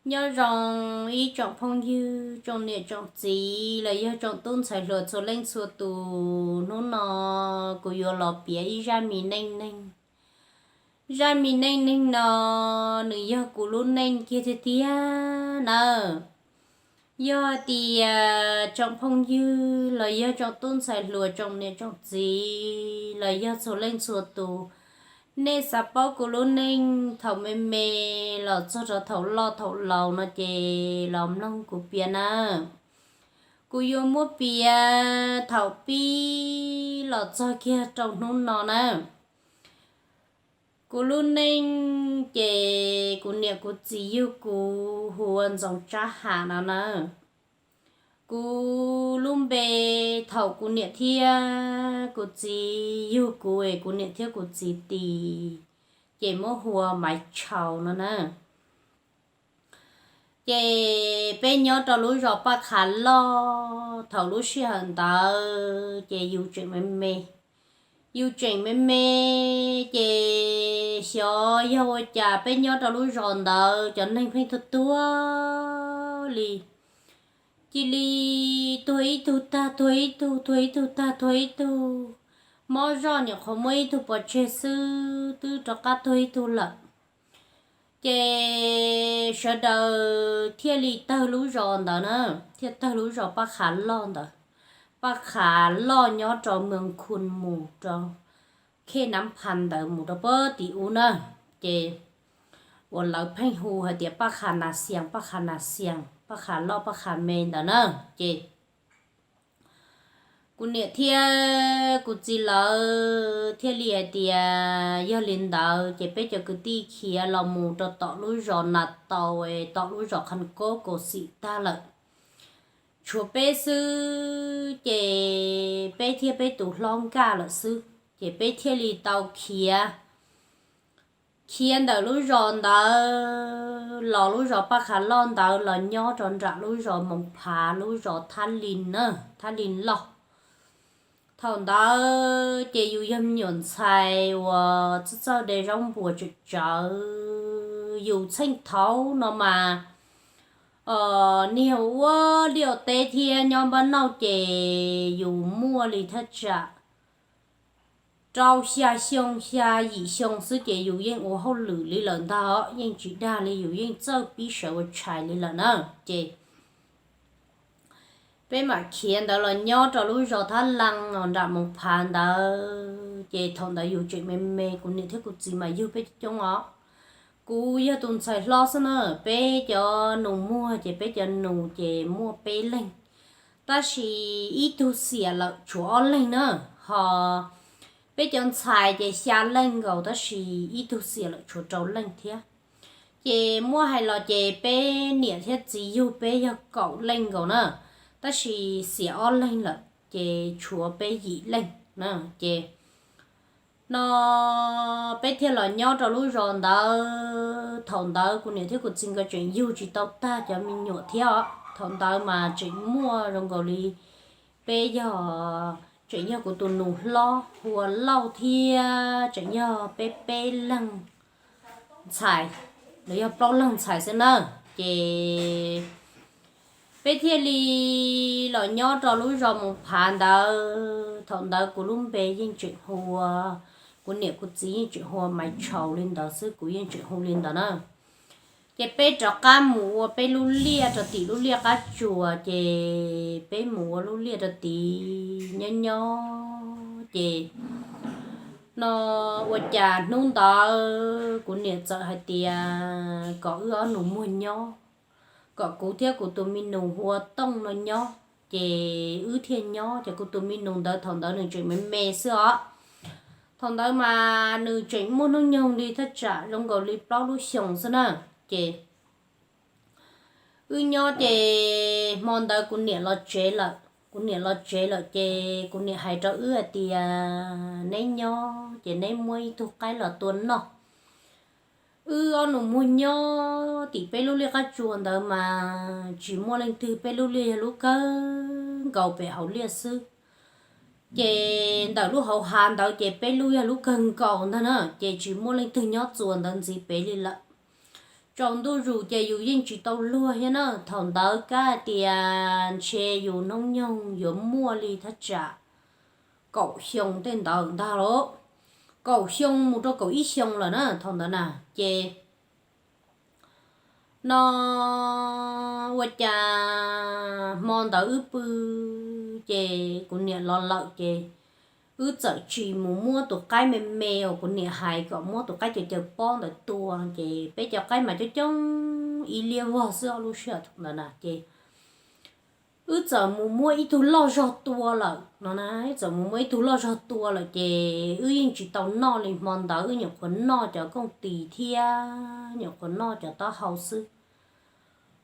Nyob zoo ib tsoom phooj ywg, tsoom niam tsoom txiv los yog tsoom tub ntxhais hluas txhua leej txhua tus. Hnub no kuv yuav los piav ib zaj mi neej neeg. Zaj mi neej neeg no nws yog kuv lub neej kiag tiag tiag nawb. Yog hais tias tsoom phooj ywg los yog tsoom tub ntxhais hluas, tsoom niam tsoom txiv los yog txhua leej txhua tus, nej xav paub kuv lub neej thaum me me los txog rau thaum loj thaum laus no ces los mloog kuv piav nawb. Kuv yuav muab piav thaum pib los txog kiag rau hnub no nawb. Kuv lub neej ces kuv niam kuv txiv yug kuv hu ua Ntxoov Tsab Ham no nawb. Kuv lub npe thaum kuv niam thiab kuv txiv yug kuv es kuv niam thiab kuv txiv tis, ces muab hu ua Maiv Tshau no nawb. Ces peb nyob rau lub zos Paj Qhav Loj. Thaum lub sij hawm ntawd ces yus tseem me me, yus tseem me me ces xyov yog ua cas peb nyob rau lub zos ntawd cov neeg pheej tuag tuag li. Cia li tuag ib tug tag tuag ib tug, tuag ib tug tag tuag ib tug. Mob zoj nyuam qhuav muaj ib tug pov tseg xwb twb rov qab tuag ib tug lawm. Ces sawv daws thiaj li tawg lub zos ntawd na, thiaj tawg lub zos Paj Qhav Loj ntawd. Paj Qhav Loj nyob rau Mws Khu mus rau Khej Nab Pha ntawd mus rau pem tim ub na. Ces uas lawv pheej hu hais tias Paj Qhav Nas Xias, Paj Qhav Nas Xias, Paj Qhav Loj, Paj Qhav Me ntawd na. Ces kuv niam thiab kuv txiv lawv thiaj li hais tias yog li ntawd ces peb cov kwv tij khiav los mus rau tom lub zos Nas Tau, tom lub zos Qhas Kaub Kaus Xim tag lawm. Tshuav peb xwb ces peb thiab peb tus hlob nkaj lawm xwb, ces peb thiaj li tau khiav, khiav ntawm lub zos ntawd los lub zos Paj Qhav Loj ntawd los nyob rau nram lub zos Moos Phav, lub zos Thab Li na, Thab Li Loj. Thaum ntawd ces yus yog me nyuam ntxhais uas txawj txawj de zaub npuas tsawv tsawv. Yus txheej thaud no mas niag ua liaj ua teb thiab nyob npab nauj ces yus muaj li thaj tsam rau xya xyoo xya yim xyoo xwb ces yus yeej ua hauj lwm li lawm ntag, yeej tsis dag li, yus yeej txawj pib sawv ua tshais li lawm na. Ces peb mam khiav ntawd los nyob rau lub zos Thab Lees nram Moos Phav ntawd, ces thaum ntawd yus tseem me me, kuv niam thiab kuv txiv mas yug peb coob coob os. Kuv yog tus ntxhais hlob xwb na, peb cov nus muag ces peb cov nus ces muaj peb leeg, tab sis ib tug xiam lawm tshuav ob leeg na, ho peb cov ntxhais ces xya leej nkaus tab sis ib tug xiam lawm tshuav rau leej thiab. Ces muab hais los ces peb niam thiab txiv yug peb yog kaum leej nkaus na, tab sis xiam ob leeg lawm ces tshuav peb yim leej na. Ces no peb thiaj los nyob rau lub zos ntawd. Thaum ntawd kuv niam thiab kuv txiv nkawd tseem yug tsis tau tag cov me nyuam thiab os. Thaum ntawd mas tseem muaj zoo nkaus li peb yog, tseem yog kuv tus nus hlob hu ua Lauj thiab tseem yog peb peb leeg ntxhais, los yog plaub leeg ntxhais xwb na. Ces peb thiaj li los nyob rau lub zos Moos Phav ntawd. Thaum ntawd kuv lub npe yeej tseem hu ua, kuv niam kuv txiv yeej tseem hu ua Maiv Tshau li ntawd xwb, kuv yeej tseem hu li ntawd na. Ces peb rov qab mus ua peb lub liaj rau tim lub liaj qab tsuas, ces peb mus ua lub liaj rau tid nyob nyob ces no ua cas hnub ntawd kuv niam txawm hais tias kom wb ob nus muag nyob, kom kuv thiab kuv tus me nus hu ua Tooj no nyob, ces wb thiaj nyob. Ces kuv tus me nus ntawd thaum ntawd nws tseem me me xwb os. Thaum ntawd mas nws tseem muaj hnub nyoog li thaj tsam zoo nkaus li plaub lub xyoos xwb na. Ces wb nyob ces hmo ntawd kuv niam los tsev lawm, kuv niam los tsev lawm ces kuv niam hais rau wb hais tias neb nyob ces neb muab ib tug qaib los tua noj. Wb ob nus muag nyob tim peb lub liaj qab tsuas ntawd mas tsis muaj leej twg, peb lub liaj yog lub kawg nkaus pem hauv liaj xwb. Ces ntawm lub hauv hav ntawd ces peb lub yog lub kawg nkaus ntag na, ces tsis muaj leej twg nyob txuas ntawd ntxiv pem li lawm. tsaus ntuj zus ces yus yeej tsis tau luag thiab na. Thaum ntawd kab tias ntshe yus hnub nyoog yuav muaj li thaj tsam kaum xyoo tej ntawd ntag lauj. Kaum xyoo mus rau kaum ib xyoo lawm na thaum ntawd na. Ces no ua cas hmo ntawd wb pw ces kuv niam los lawm ces wb txawm tsis mus muab tus qaib me me uas kuv niam hais kom muab tus qaib caws caws pob ntawd tua, ces peb cov qaib mas coob coob ib liab vog xwb ob lub sij hawm thaum ntawd na. Ces wb txawm mus muab ib tug loj zog tua lawm no na, wb txawm mus muab ib tug loj zog tua lawm ces wb yeej tsis tau noj li hmo ntawd, wb nyuam qhuav noj cov kooj tis thiab nyuam qhuav noj cov taub hau xwb.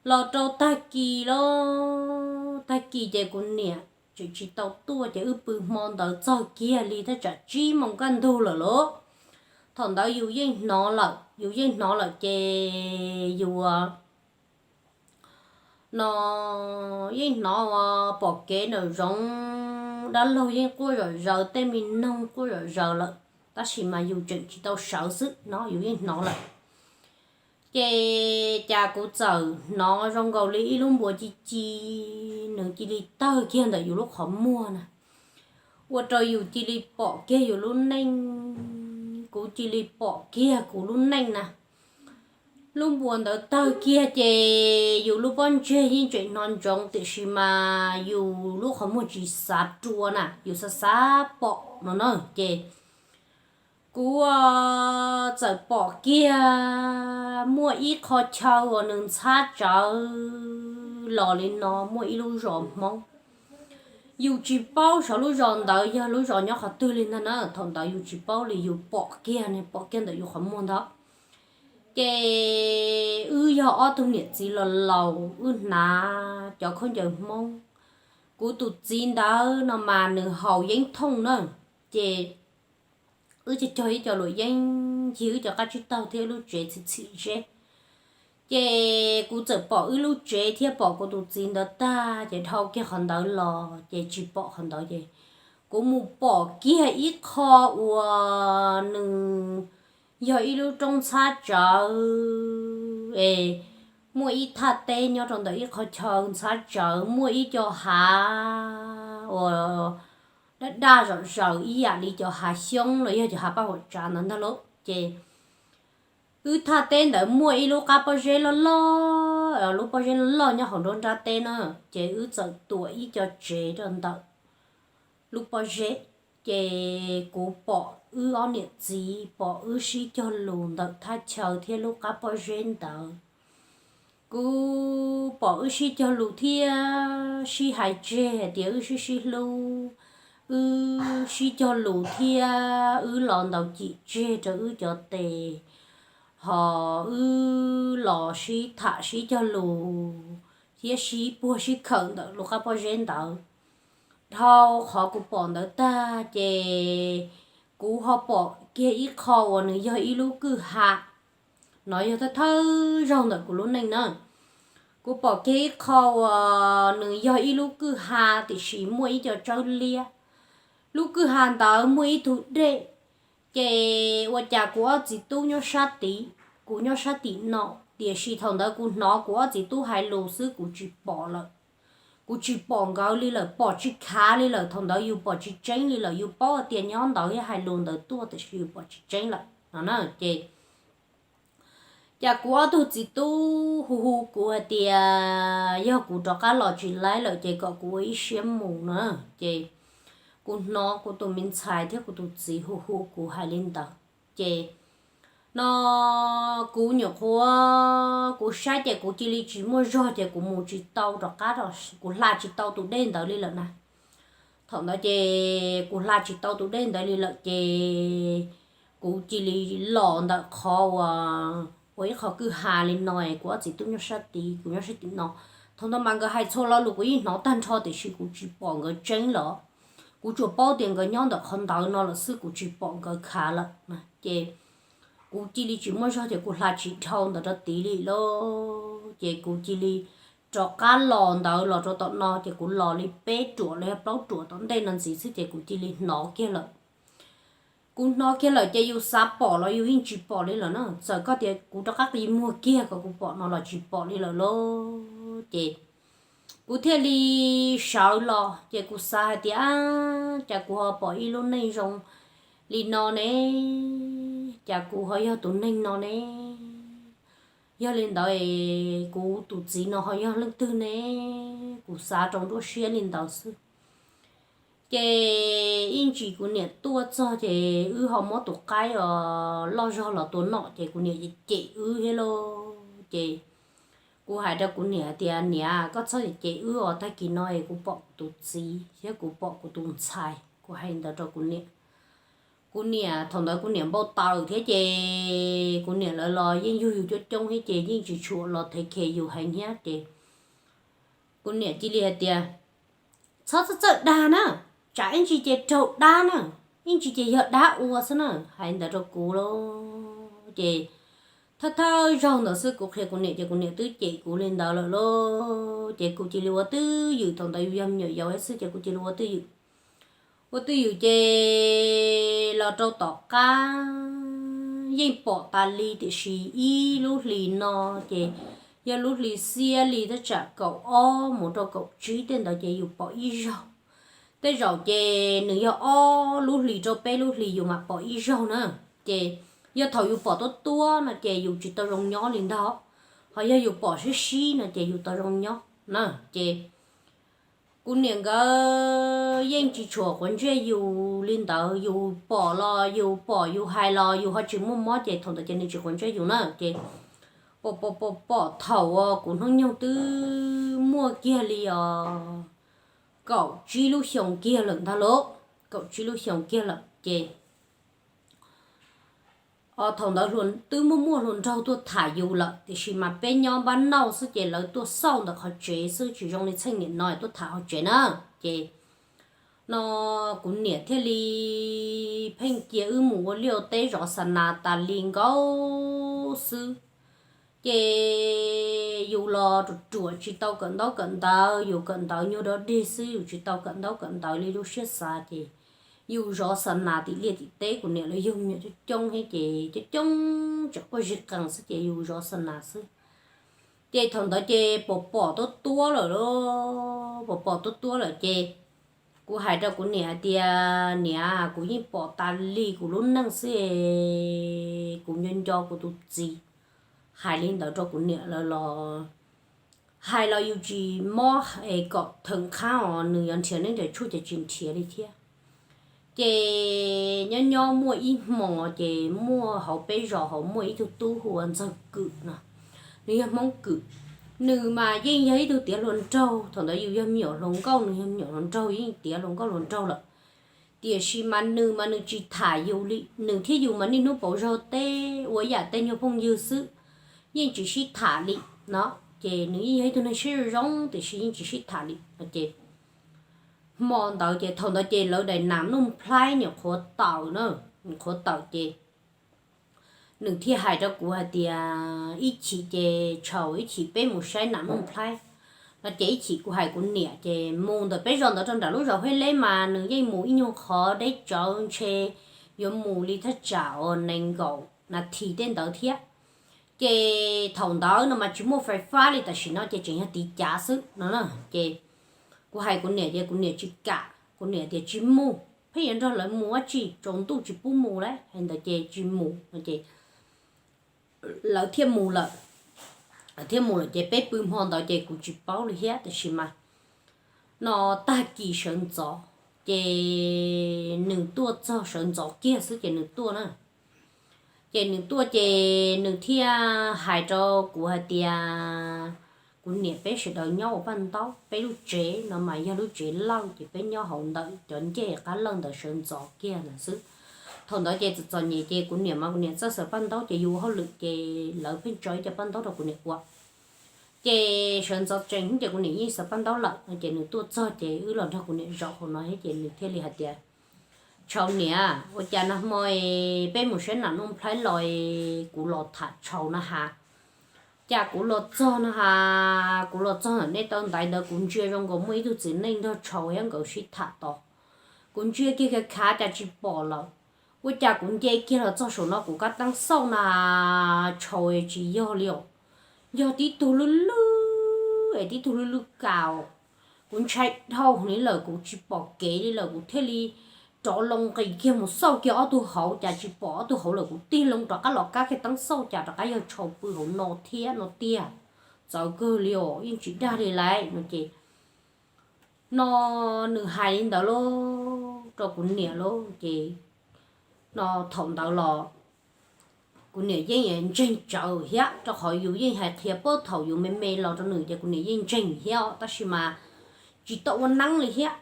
Los rau tag kis los tag kis ces kuv niam tseem tsis tau tuaj ces wb pw hmo ntawd txog kiag li thaj tsam tsib moos kaj ntug lawm lauj. Thaum ntawd yus yeej hnov lawm, yus yeej hnov lawm ces yus no yeej hnov pom kev nraum zoov dab laug yeej quaj zom zaws, tej me noog quaj zom zaws lawm, tab sis mas yus tseem tsis tau sawv xwb no yus yeej hnov lawm. Ces cas kuv txawm hnov zoo nkaus li ib lub npua ci ci, nws cia li tawg kiag ntawm yus lub qhov muag na, ua rau yus cia li pom kiag yus lub neej, kuv cia li pom kiag kuv lub neej na. Lub npua ntawd tawg kiag ces yus lub pob ntseg yeej tseem hnov ntsoov tiam sis mas yus lub qhov muag tsis xav rua na, yus xav xav pom no na. Ces kuv txawm pom kiag muaj ib qho chaw uas nws ntxhab tsawv los li no, muaj ib lub zos Hmoob. Yus tsis paub sav lub zos ntawd yog lub zos nyob qhov twg li ntag na, thaum ntawd yus tsis paub li, yus pom kiag ne, pom kiag ntawm yus qhov muag ntawd. Ces wb yog ob tug niam txiv los laus, wb hnav cov khaub ncaws Hmoob. Kuv tus txiv ntawd no mas nws haus yeeb thooj na, ces wb cog cog ib co luam yeeb ncig wb cov qab tsib taug thiab lub tsev txhim txhim zeb. Ces kuv txawm pom wb lub tsev thiab pom kuv tus txiv ntawd tag ces dhau kiag qhov ntawd los ces tsis pom qhov ntawd ces kuv mus pom kiag ib qho uas nws yog ib lub roob ntxhab tsawv es muaj ib thaj teb nyob rau ntawm ib qho chaw ntxhab tsawv, muaj ib co hav uas daj daj zom zaws ib yam li cov hav xyoob los yog cov hav paj huam tsav ntawd ntag lauj. Ces wb thaj teb ntawd muaj ib lub qab pob zeb loj loj, lub pob zeb loj loj nyob hauv nruab nrab teb na, ces wb txawm tuam ib co tsev rau ntawm lub pob zeb. Ces kuv pom wb ob niam txiv, pom wb sib cog lus ntawm thaj chaw thiab lub qab pob zeb ntawd. Kuv pom wb sib cog lus thiab sib hais tseg hais tias wb sib sib hlub, wb sib cog lus thiab wb los ntaus cim tseg rau wb cov tes, ho wb los sib tham sib cog lus thiab sib puag sib khawm ntawm lub qab pob zeb ntawd. Dhau qhov kuv pom ntawd tag ces kuv ho pom kiag ib qho uas nws yog ib lub kwj ha. No yog thawj thawj zaug ntawm kuv lub neej na. Kuv pom kiag ib qho uas nws yog ib lub kwj ha tiam sis muaj ib co tsawb liab. Lub kwj ha ntawd muaj ib tug dej. Ces ua cas kuv ob txiv tub nyob sab tid, kuv nyob sab tim no, tiam sis thaum ntawd kuv hnov kuv ob txiv tub hais lus xwb, kuv tsis pom lawm. Kuv tsis pom nkawd li lawm, pom tsis khav li lawm. Thaum ntawd yus pom tsis tseeb li lawm, yus paub tias nyob ntawd thiab hais lus ntawd tuaj tiam sis yus pom tsis tseeb lawm no na. Ces cas kuv ob tug txiv tub hu hu kuv hais tias yog kuv rov qab los tsis laib lawm ces kom kuv ua ib siab mus na. Ces kuv hnov kuv tus me ntxhais thiab kuv tus txiv hu hu kuv hais li ntawd. Ces no kuv nyuam qhuav kuv saib ces kuv cia li tsis muaj zog ces kuv mus tsis tau rov qab, kuv hla tsis tau tus dej ntawd li lawm na. Thaum ntawd ces kuv hla tsis tau tus dej ntawd li lawm ces kuv cia li los ntawm qhov uas ua ib qho kwj ha li no, kuv ob txiv tub nyob sab tid, kuv nyob sab tim no. Thaum ntawd mas nkawd hais txhua lo lus kuv yeej hnov tag nrho tiam sis kuv tsis pom nkawd tseeb los. Kuv tsuas paub tias nkawd nyob ntawm qhov ntawd no lawm xwb, kuv tsis pom nkawd khav lawm. Ces kuv cia li tsis muaj zog ces kuv hla tsis dhau ntawd rau tid li lauj. Ces kuv cia li rov qab los ntawd los rau tom no ces kuv los li peb ruam los yog plaub ruam tom ntej no ntxiv xwb ces kuv cia li hnov kiag lawm. kuv hnov kiag lawm ces yus xav pom los yus yeej tsis pom li lawm na. Txawm koj tias kuv rov qab qi muag kiag kom kuv pom no los tsis pom li lawm lauj. Ces kuv thiaj li sawv los ces kuv xav hais tias, cas kuv ho pom ib lub neej zoo li no ne, cas kuv ho yog tus neeg no ne. Yog li ntawd es kuv tus txiv no ho yog leej twg ne? Kuv xav rau nruab siab li ntawd xwb. Ces ib ntsis kuv niam tuaj txog ces wb ho muab tus qaib os loj zog los tua noj ces kuv niam cem wb thiab lauj. Ces kuv hais rau kuv niam tias, niam, koj txhob cem wb os, tag kis no es kuv pom kuv tus txiv thiab kuv pom kuv tus ntxhais. Kuv hais ntawd rau kuv niam. Kuv niam thaum ntawd kuv niam npau taws thiab ces kuv niam lawv los yeej yug yus coob coob thiab ces yeej tsis tshua los thev khe yus heev thiab ces kuv niam cia li hais tias, txhob txawj txawj dag na, tsam ib ntsis ces raug dab na, ib ntsis ces yog dab ua xwb na. Hais ntawd rau kuv lauj. Ces thawj thawj zaug ntawd xwb kuv qhia kuv niam ces kuv niam twb cem kuv li ntawd lawm lauj. Ces kuv cia li ua twj ywm, thaum ntawd yus yog me nyuam yaus xwb ces kuv cia li ua twj ywm. Ua twj ywm ces los rau tom qab yeej pom tas li tiam sis ib lub hlis no ces yog lub hlis xiab li thaj tsam kaum ob mus rau kaum tsib tej ntawd ces yus pom ib zaug. Tej zaum ces nws yog ob lub hlis rau peb lub hlis yus mam pom ib zaug na. Ces yog thaum yus pom tuab tuab no ces yus tsis tau zoo nyob li ntag, ho yog yus pom sib sib no ces yus tau zoo nyob na. Ces kuv niam nkawd yeej tsis tshua quav ntsej yus li ntawd, yus pom los yus pom yus hais los yus ho tsis muaj mob ces thaum ntawd ces nws tsis quav ntsej yus na. Ces pom pom pom pom thaum uas kuv hnub nyoog twb muaj kiag li os kaum tsib lub xyoo kiag lawm ntag lauj, kaum tsib lub xyoo kiag lawm ces thaum ntawd twb muaj muaj hluas nraug tuaj tham yus lawm tiam sis mas peb nyob npab nauj xwb ces lawv tuaj xauj ntawm qhov tsev xwb tsis zoo li txheej niam no tuaj tham hauv tsev na. Ces no kuv niam thiaj li pheej cia wb mus ua liaj ua teb zov xa nas tas li nkaus xwb. Ces yus los ruam ruam tsis tau kawm ntaub kawm ntawv, yus kawm ntawv nyuag dog dig xwb yus tsis tau kawm ntaub kawm ntawv li lub siab xav ces yus zov xa nas tim liaj tim teb, kuv niam lawv yug me nyuam coob coob thiab ces coob coob tseem quaj zig qees xwb ces yus zov xa nas xwb. Ces thaum ntawd ces pom pom tuab tuab lawm lauj, pom pom tuab tuab lawm ces kuv hais rau kuv niam hais tias, niam, kuv yeej pom tas li kuv lub neej xwb es kuv nco nco kuv tus txiv. Hais li ntawd rau kuv niam lawv los hais los yus tsis mob es kom theem qhab os, nws yuav nrhiav neeb nrhiav tshuaj ces tsis nrhiav li thiab. Ces nyob nyob muaj ib hmos ces muaj hauv peb zos hauv muaj ib tug tub hu ua Ntxawg Kwm no, nws yog Hmoob Kwm. Nws mas yeej yog ib tug tiav hluas nraug, thaum ntawd yus yog me nyuam hluas nkauj, nws yog me nyuam hluas nraug yeej tiav hluas nkauj hluas nraug lawm. Tiam sis mas nws mas nws tsis tham yus li, nws thiab yus mas niaj hnub pauv zog teb ua yam tej nyuag phooj ywg xwb, yeej tsis sib tham li no. Ces nws yeej yog ib tug neeg siab zoo zoo tiam sis yeej tsis sib tham li no ces hmo ntawd ces thaum ntawd ces lawv daim nas nuj nplhaib nyuam qhuav tawm na, nyuam qhuav tawm ces nws thiaj hais rau kuv hais tias ib chim ces tshau ib chim peb mus saib nas nuj nplhaib no ces ib chim kuv hais kuv niam ces mus ntawm peb zos ntawd rau nram lub zos Hej Leb mas nws yeej mus ib nyuag qhov deb tsawv ntshe yuav mus li thaj tsam uas nees nkaum nas this tej ntawd thiab. Ces thaum ntawd no mas tsis muaj fais fab li tam sim no ces tseem yog tiv cav xwb no na. Ces kuv hais kuv niam ces kuv niam tsis kam, kuv niam tias tsis mus, pheej yuav nrog lawv mus ua tsi, tsaus ntuj tsis pub mus lawm. Hais ntawd ces tsis mus no ces lawv thiaj mus lawm. Lawv thiaj mus lawm ces peb pw hmo ntawd ces kuv tsis paub li thiab, tiam sis mas no tag kis sawv ntxov ces nws tuaj txog, sawv ntxov kiag xwb ces nws tuaj na. Ces nws tuaj ces nws thiaj hais rau kuv hais tias kuv niam peb sawv daws nyob ua paj ntaub, peb lub tsev no mas yog lub tsev lawj ces peb nyob hauv ntawm cov ncej qab lawj ntawd sawv ntxov kiag ntawd xwb. Thaum ntawd ces txom txom nyem ces kuv niam mas kuv niam txawj xaws paj ntaub ces yus ua hauj lwm ces lawv pheej tso ib co paj ntaub rau kuv niam ua. Ces sawv ntxov tsees ces kuv niam yeej xaws paj ntaub lawm no ces nws tuaj txog ces wb los nrog kuv niam zaum hauv no thiab ces nws thiaj li hais tias, tshau niam, ua cas nag hmo es peb mus saib nas nuj nplhaib los es kuv los tham tshau na has. Cas kuv los txog na has, kuv los txog ntawm nej taw ntaiv ntawd kuv ntsia zoo nkaus muaj ib tug txiv neej nrog tshau thiab nkawd sib tham tos. Kuv ntsia kiag khav khav cas tsis pom lawm. Ua cas kuv nce kiag los txog saum no kuv kab teeb xauj na, tshau tsis yog li os, yog tib tug lwj lwj es tib tug lwj lwj kaus. Kuv ntshai dhau li lawm, kuv tsis pom kev li lawm, kuv thiaj li rov loo nqis kiag mus xauj kiag ob tug hauv, cas tsis pom ob tug hauv lawm. Kuv tig loo rov qab los kab kiag teeb xauj cas rov qab yog tshau pw hauv no thiab no tiag. Txawv kawg li os, yeej tsis dag li lawm no ces no nws hais li ntawd lauj rau kuv niam lauj ces no thaum ntawd los kuv niam yeej ntseeg tsawv thiab, rau qhov yus yeej hais qhia puag thaum yus me me los rau nws ces kuv niam yeej ntseeg thiab os, tab sis mas tsis tau ua neeb li thiab.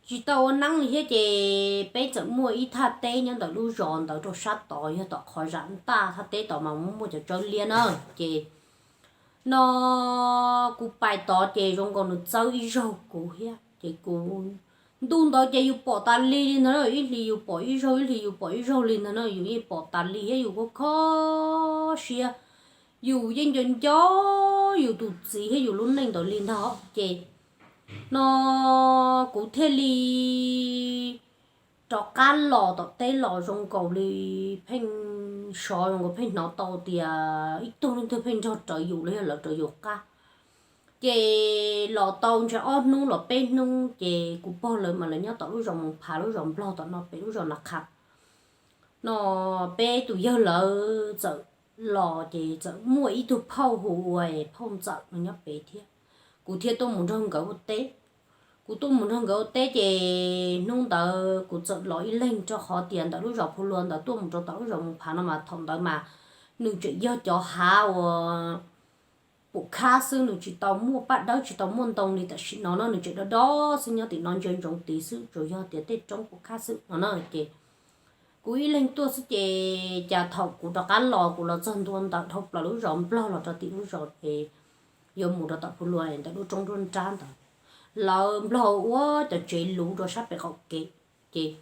Tsis tau ua neeb li thiab ces peb txawm muaj ib thaj teb nyob ntawm lub zos ntawd rau sab tod, yog tom qhov zam ntaj thaj teb tod mas muaj cov tsawb liab na. Ces no kuv pais tod ces zoo nkaus nws txawb ib zaug kuv thiab ces kuv, ntu ntawd ces yus pom tas li li ntag na, ib hlis yus pom ib zaug ib hlis yus pom ib zaug li ntag na, yus yeej pom tas li thiab yus kuj kho siab, yus yeej nco nco yus tus txiv thiab yus lub neej ntawd li ntag ces no kuv thiaj li rov qab los tom teb los zoo nkaus li pheej sov, zoo nkaus pheej hnov tau tias ib tug leej twg pheej nrog rawv yus los yog lawv rawv yus qab. Ces los tau ntshe ob hnub los peb hnub ces kuv pog lawv mas lawv nyob tom lub zos Moos Phav, lub zos Nplog tom no pem lub zos Na Qhav no, peb tus yawg lawv txawm los ces txawm muaj ib tug phauj hu ua phauj Ntxawm no nyob pem thiab. Kuv thiaj tuaj mus nrog nkawd ua teb. Kuv tuaj mus nrog nkawd ua teb ces hnub ntawd kuv txawm los ib leeg rau qhov tias ntawm lub zos Phu Lua ntawd tuaj mus rau tom lub zos Moos Phav no mas thaum ntawd mas nws tseem yog cov hav uas pum khab xwb, nws tsis tau muaj paj dawb tsis tau muaj ntoo li tam sim no no, nws tseem dob dob xwb, nyob tim no ntsia ntsoov tid xwb, tsuas yog tias tej roob pum khab xwb no na. Ces kuv ib leeg tuaj xwb ces cas thaum kuv rov qab los kuv los txog ntua ntawm dhau plaws lub zos Nplog los rau tim lub zos es yuav mus rau tom Phu Lua ntawm lub roob nruab nrab ntawd, lawv Nplog ua cov tsev luv rau sab pem qaum kev. Ces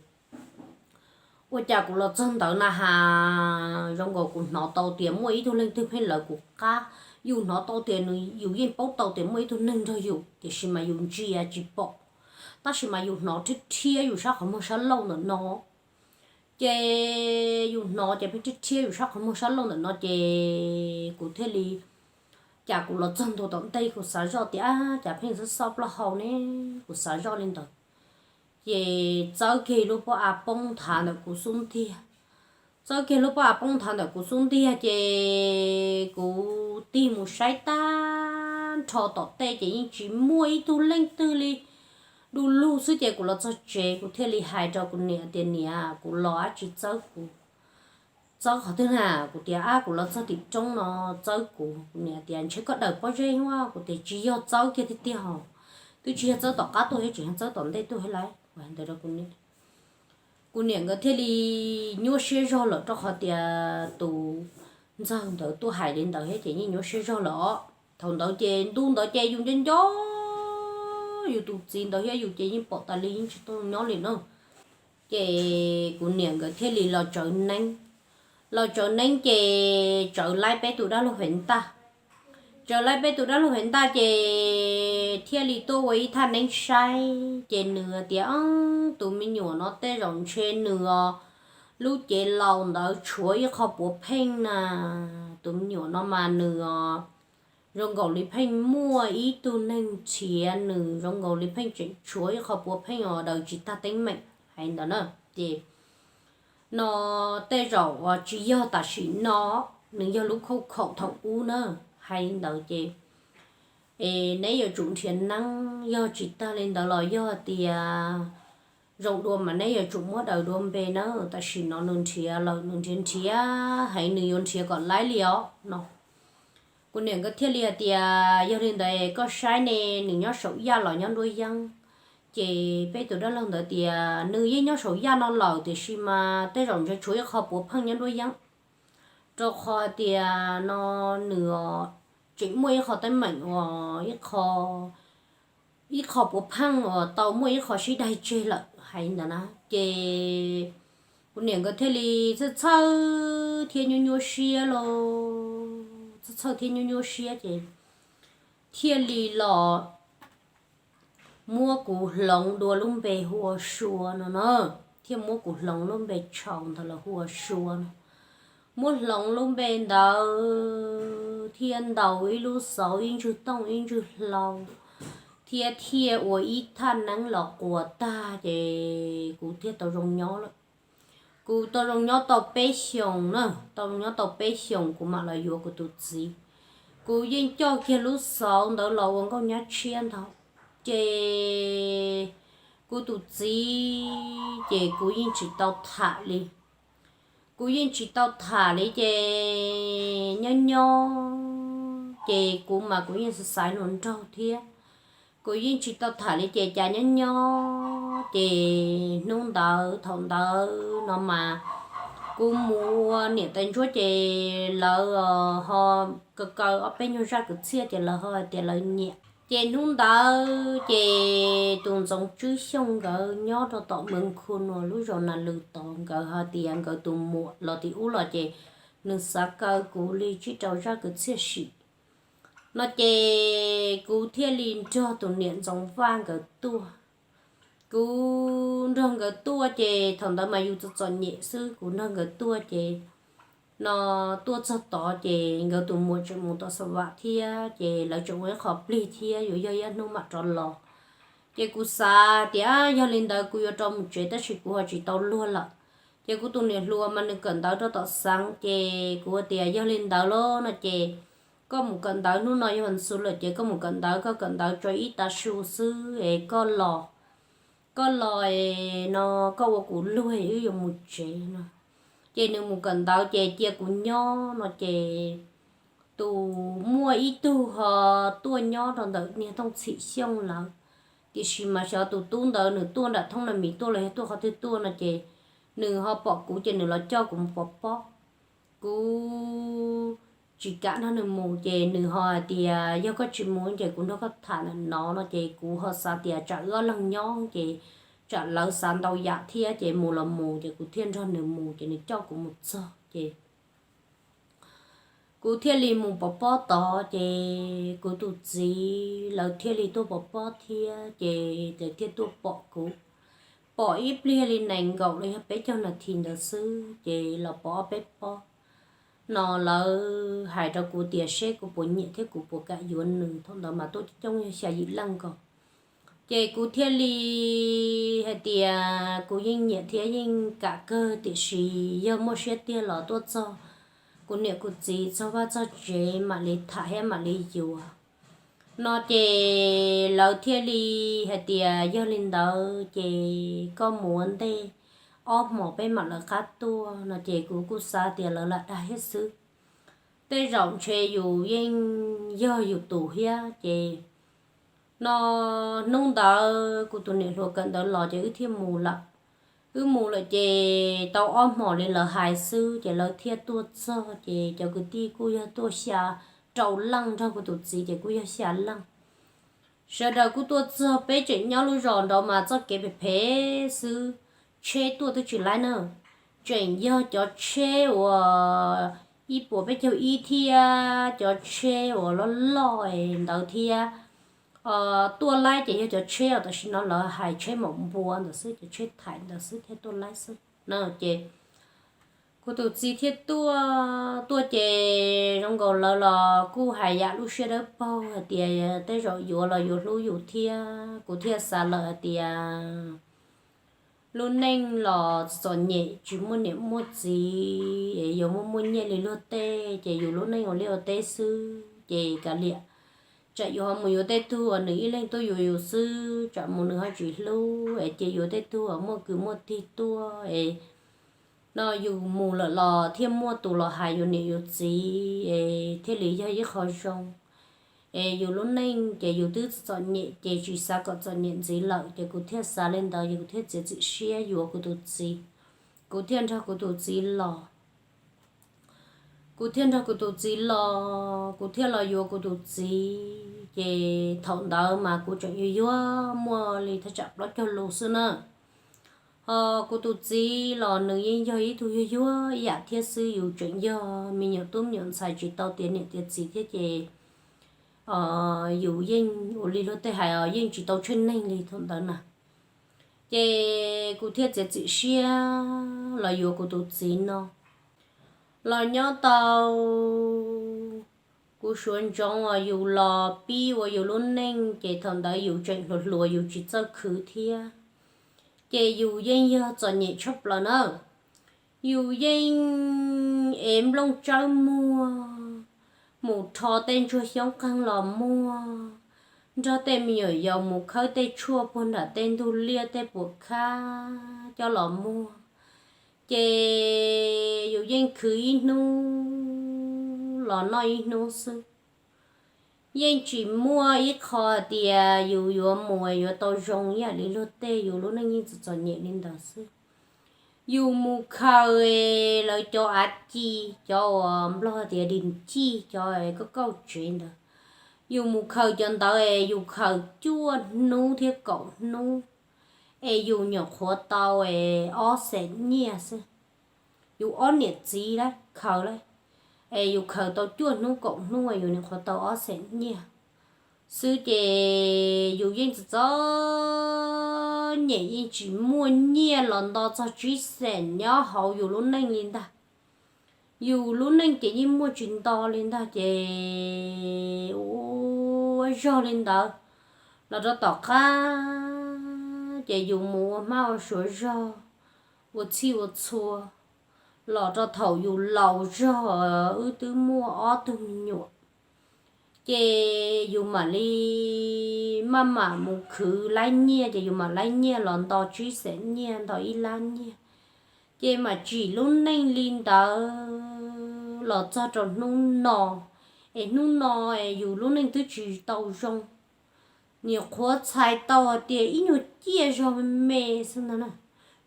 ua cas kuv los txog ntawd na has zoo nkaus kuv hnov tau tias muaj ib tug leej twg pheej lawv kuv qab. Yus hnov tau tias nws, yus yeej paub tau tias muaj ib tug neeg nrog yus tiam sis mas yus ntsia tsis pom, tab sis mas yus hnov rhiab rhiab yus sab qhov muag sab laug ntawm no. Ces yus hnov ces pheej rhiab rhiab yus sab qhov muag sab laug ntawm no ces kuv thiaj li, cas kuv los txog ntua tom ntej kuv xav zoj tias cas pheej xob xob plaub hau ne, kuv xav zoj li ntawd. Ces txawb kiag lub pob av poob nthav ntawm kuv xub ntiag. Txawb kiag lub pob av poob nthav ntawm kuv xub ntiag ces kuv tig mus saib tag nrho tom tej ces yeej tsis muaj ib tug leej twg li, du lug xwb. Ces kuv los txog tsev kuv thiaj li hais rau kuv niam tias niam, kuv los dab tsi txawb kuv? Txawb qhov twg na? Kuv tias ab kuv los txog tim roob no txawb kuv. Kuv niam tias ntshe koj daws pob zeb ua. Kuv tias tsis yog, txawb kiag tiag tiag os, twb tsis yog txawb tom qab tuaj thiab tseem yog txawb tom ntej tuaj thiab lauj. Ntawd rau kuv niam, kuv niam nkawd thiaj li nyuaj siab zog lawm rau qhov tias tus ntxawg ntawd tuaj hais li ntawd thiab ces yeej nyuaj siab zog lawm os. Thaum ntawd ces ntu ntawd ces yus nco nco yus tus txiv ntawd thiab yus ces yeej pom tas li yeej tsis tau nyob li na. Ces kuv niam nkawd thiaj li los tsawv neeb, los tsawv neeb ces tsawv laib peb tus dab laug Fev Ntaj. Tsawv laib peb tus dab laug Fev Ntaj ces thiaj li tuaj ua ib thaj neeb saib ces nws tias tus me nyuam no tej zaum ntshe nws os, lub cev laus ntawd tshuav ib qho puav pheej na. Tus me nyuam no mas nws os, zoo nkaus li pheej muaj ib tug neeg nrhiav nws, zoo nkaus li pheej tseem tshuav ib qho puav pheej os, daws tsis tag teeb meem hais ntawd na. Ces no tej zaum uas tsis yog tam sim no, nws yog lub khauj khaum thaum ub na, hais li ntawd ces es neb yuav tsum nrhiav neeb, yog tsis tag li ntawd los yog tias zoo dua mas neb yuav tsum muab daws dua npe na. Tam sim no nws nrhiav lawm, nws nrhiav nrhiav heev, nws yuav nrhiav kom laib li os no. Kuv niam nkawd thiaj li hais tias yog li ntawd koj saib ne, nws nyob saum yaj los nyob nruab yeeb. Ces peb tus dab laug ntawd tias nws yeej nyob saum yaj no lawm tiam sis mas tej zaum ntshe tshuav ib qho puav pheej nyob nruab yeeb, rau qhov hais tias no nws tseem muaj ib qho teeb meem uas ib qho puav pheej uas tau muaj ib qho sib daig tseg lawm hais ntawd na. Ces kuv niam nkawd thiaj li txhawj txhawj thiab nyuaj nyuaj siab lauj, txhawj txhawj thiab nyuaj nyuaj siab ces thiaj li los muab kuv hloov dua lub npe hu ua Sua no na. thiaj muab kuv hloov lub npe tshau ntawd los hu ua Suab no. Muab hloov lub npe ntawd thiaj ntaus ib lub xauv ib ntsug tooj ib ntsug hlau, thiab thiaj ua ib thaj neeb los quas tag ces kuv thiaj tau zoo nyob lawm. Kuv tau zoo nyob tau peb xyoos na, tau zoo nyob tau peb xyoos kuv mam los yuav kuv tus txiv. Kuv yeej coj kiag lub xauv ntawd los ua nkauj nyab tshiab ntag. Ces kuv tus txiv ces kuv yeej tsis tau tham li. Kuv yeej tsis tau tham li ces nyob nyob ces kuv mas kuv yeej xaiv xaiv hluas nraug thiab. Kuv yeej tsis tau tham li ces cas nyob nyob ces hnub ntawd thaum ntawd no mas kuv mus ua niam tais ntsuab ces lawv ho kaw kaw ob peb nyuag zaj kwv txhiaj ces lawv ho hais tias lawv nyiam. Ces hnub ntawd ces tus Ntxoov Tswb Xyooj nkawd nyob rau tom Mees Khu Nuas lub zos Nas Lws tod, nkawd hais tias nkawd tus muam los tim ub los ces nws xav kaw kuv li tsib rau zaj kwv txhiaj sim no ces kuv thiaj li nrog tus niam Ntxoov Vaj nkawd tuaj. Kuv nrog nkawd tuaj ces thaum ntawd mas yus txom txom nyem xwb, kuv nrog nkawd tuaj ces no tuaj txog tod ces nkawd tus muam tseem mus tom Xa Vam thiab ces lawv tseem ua ib qho plig thiab yuav yog ib hnub mam rov los. Ces kuv xav tias yog li ntawd kuv yuav rov mus tsev tab sis kuv ho tsis tau luag lawm. Ces kuv tus niam hluas mas nws kawm ntawv rau tom xeev ces kuv tias yog li ntawd lauj no ces koj mus kawm ntawv, hnub no yog vas xuv lawm ces koj mus kawm ntawv, koj kawm ntawv tso ib tav su xwb es koj los, koj los es no koj ua kuv luag es wb yuav mus tsev no. Ces nws mus kawm ntawv ces cia kuv nyob no ces tus muaj ib tug ho tuaj nyob rau ntawm niag Tooj Txhim Xyooj lawm, tiam sis mas xyov tus tub ntawd nws tuaj nram Thoob Nas Mis tuaj los yog tuaj qhov twg tuaj no ces nws ho pom kuv ces nws los coj kuv mus pov pob. Kuv tsis kam nrog nws mus ces nws ho hais tias yog koj tsis mus ces kuv nrog koj tham ntawm no no ces kuv ho xav tias tsam wb ob leeg nyob ces tsam lawv xav ntau yam thiab ces mus los mus ces kuv thiaj nrog nws mus ces nws coj kuv mus txog ces kuv thiaj li mus pov pob tod ces kuv tus txiv lawv thiaj li tuaj pov pob thiab ces lawv thiaj tuaj pom kuv. Pom ib pliag li nees nkaum los yog peb caug nas this ntawd xwb ces los pov ob peb pob no lawv hais rau kuv tias seb kuv puas nyiam thiab kuv puas kam yuav nws. Thaum ntawd mas tuaj coob coob yog xya yim leej nkaus. Ces kuv thiaj li hais tias kuv yeej nyiam thiab yeej kam kawg tiam sis yog muaj siab tiag los tuaj txog kuv niam kuv txiv txog vaj txog tsev mam li tham thiab mam li yuav no ces lawv thiaj li hais tias yog li ntawd ces koj mus ua ntej ob hmos peb mam lawv qab tuaj no ces kuv kuj xav tias lawv lam dag thiab xwb. Tej zaum ntshe yus yeej yog yus tus thiab ces no hnub ntawd kuv tus niam hluas kawm ntawv los ces wb thiaj mus lawm. Wb mus lawm ces tau ob hmos li lawv hais xwb ces lawv thiaj tuaj txog ces cov kwv tij kuj yog tuaj xya, rau leej nrog kuv tus txiv ces kuj yog xya leej. Sawv daws kuj tuaj txog, peb tseem nyob lub zos nraud mas txoj kev phem phem xwb, tsheb tuaj twb tsis laib na. Tseem yog cov tsheb uas ib puas peb caug ib thiab cov tsheb uas loj loj ntawd thiab tuaj laib ces yog cov tsheb uas tam sim no lawv hais tsheb maum npua ntawd xwb, cov tsheb thaim ntawd xwb thiaj tuaj laib xwb na. Ces kuv tus txiv thiaj tuaj, tuaj ces zoo nkaus lawv los kuj hais yam lub siab dawb paug hais tias tej zaum yuav los yuav hlub yus thiab. Kuv thiaj xav lawm hais tias lub neej los txom nyem tsis muaj niam muaj txiv es yuav muaj muaj nyiaj li luag tej ces yus lub neej ua liaj ua teb xwb ces kav liam. Tsam yus ho mus yuav tej tug uas nws ib leeg tuaj yuav yus xwb, tsam mus nws ho tsis hlub es cia yuav tej tug uas muaj kwv muaj tij tuaj es no yus mus lawm los thiaj muaj tus los hais yus niam yus txiv es thiaj li yog ib qho zoo. Es yus lub neej ces yus twb txom nyem ces tsis xav kom txom nyem ntxiv lawm ces kuv thiaj xav li ntawd ces kuv thiaj txiav txim siab yuav kuv tus txiv. Kuv thiaj nrog kuv tus txiv los. Kuv thiaj nrog kuv tus txiv los, kuv thiaj los yuav kuv tus txiv ces thaum ntawd mas kuv tseem yuag yuag muaj li thaj tsam plaub caug lus xwb na. Ho kuv tus txiv los nws yeej yog ib tug yuag yuag ib yam thiab xwb, yus tseem yog me nyuam tub me nyuam ntxhais tsis tau tiav niam tiav txiv thiab ces yus yeej ua li luag tej hais os yeej tsis tau tsheej neeg li thaum ntawd na. Ces kuv thiaj txiav txim siab los yuav kuv tus txiv no. Los nyob tau kuv suav ntsoov uas yus los pib ua yus lub neej, ces thaum ntawd yus tseem hluas hluas yus tsis txawj khwv thiab, ces yus yeej yog txom nyem tshaj plaws na. Yus yeej ev nplooj tsawb muag, mus rho tej ntsuag xyoob qeeg los muag, nrog tej me nyuam yaus mus khawb tej tshuaj puag nram tej ntug liaj tej puam khab coj los muag. Ces yus yeej khwv ib hnub los noj ib hnub xwb. Yeej tsis muaj ib qho hais tias yus yuav mus yuav tau zoo ib yam li luag tej, yus lub neej yeej txom txom nyem li ntawd xwb. Yus mus khaws lawv cov av ci, cov uas Nplog tias dij cij, cov kauj kauj tsev ntawd. Yus mus khaws cov ntawd es yus khaws cuaj hnub thiab kaum hnub, es yus nyuam qhuav tau es ob xees nyiaj xwb. Yus ob niam txiv lawv khaws lawm, es yus khaws tau cuaj hnub kaum hnub yus nyuam qhuav tau ob xees nyiaj xwb. Ces yus yeej txom txom nyem, yeej tsis muaj nyiaj los nto txog tsib xees nyob hauv yus lub neej li ntag. Yus lub neej ces yeej muaj tsis nto li ntag. Ces ua zog li ntawd los rau tom qab, ces yus mus ua hmab ua suav zog, ua txhij ua txhua, los rau thaum yus laus zog, wb twb muaj ob tug me nyuam, ces yus mam li maj mam mus khwv lab nyiaj, ces yus mam lab nyiaj los nto tsib xees nyiaj, nto ib lab nyiaj, ces mam tsim lub neej li ntawd los txog rau hnub no. Es hnub no es yus lub neej twb tsis tau zoo, nyuam qhuav txhais tau hais tias ib nyuag ciaj zog me me xwb ntag na,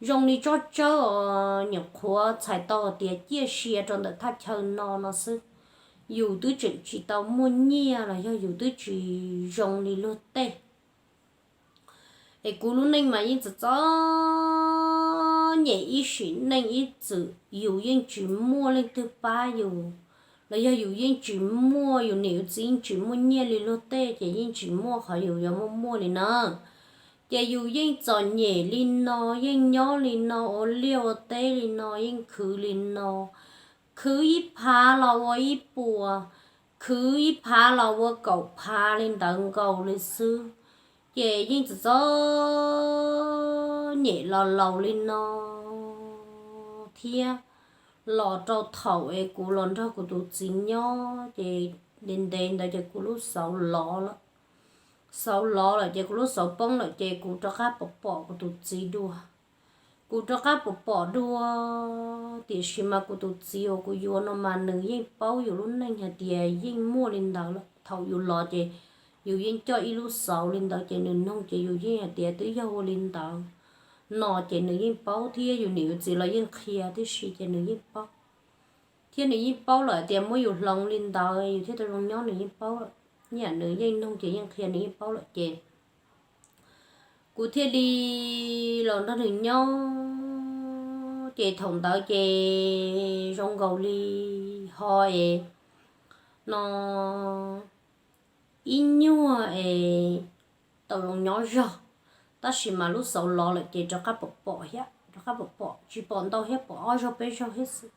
zoo li tsob tsawb os, nyuam qhuav txhais tau hais tias ciaj sia rau ntawm thaj chaw no no xwb. Yus twb tseem tsis tau muaj nyiaj los yog yus twb tsis zoo li luag tej. Es kuv lub neej mas yeej txom txom nyem ib sim neej ib txwm, yus yeej tsis muaj leej twg pab yus, los yog yus yeej tsis muaj, yus niam yus txiv yeej tsis muaj nyiaj li luag tej, ces yeej tsis muaj qhov yus yuav muaj muaj li na. Ces yus yeej txom nyem li no, yeej nyob li no, ua liaj ua teb li no, yeej khwv li no, khwv ib phav los ua ib puas, khwv ib phav los ua kaum phav li ntawd nkaus li xwb. Ces yeej txom txom nyem los laus li no thiab, los rau thaum es kuv los nrog kuv tus txiv nyob ces ntev ntev ntawd ces kuv lub xauv lov lawm. Xauv lov lawm ces kuv lub xauv poob lawm ces kuv rov qab pom pom kuv tus txiv dua. Kuv rov qab pom pom dua, tiam sis mas kuv tus txiv uas kuv yuav no mas nws yeej paub yus lub neej hais tias yeej muaj li ntawd lawm. Thaum yus los ces yus yeej coj ib lub xauv li ntawd ces nws noog ces yus yeej hais tias twb yog ua li ntawd no ces nws yeej paub thiab yus niam yus txiv los yeej qhia tib si ces nws yeej paub. Thiab nws yeej paub lawm tias muab yus hloov li ntawd yus thiaj tau zoo nyob, nws yeej paub lawm. Ib yam nws yeej noog ces yeej qhia, nws yeej paub lawm ces kuv thiaj li los nrog nws nyob. Ces thaum ntawd ces zoo nkaus li ho es no ib nyuag es tau zoo nyob zog, tab sis mas lub xauv lov lawm ces rov qab pom pom thiab, rov qab pom pom, tsis pom ntau thiab, pom ob zaug peb zaug thiab xwb.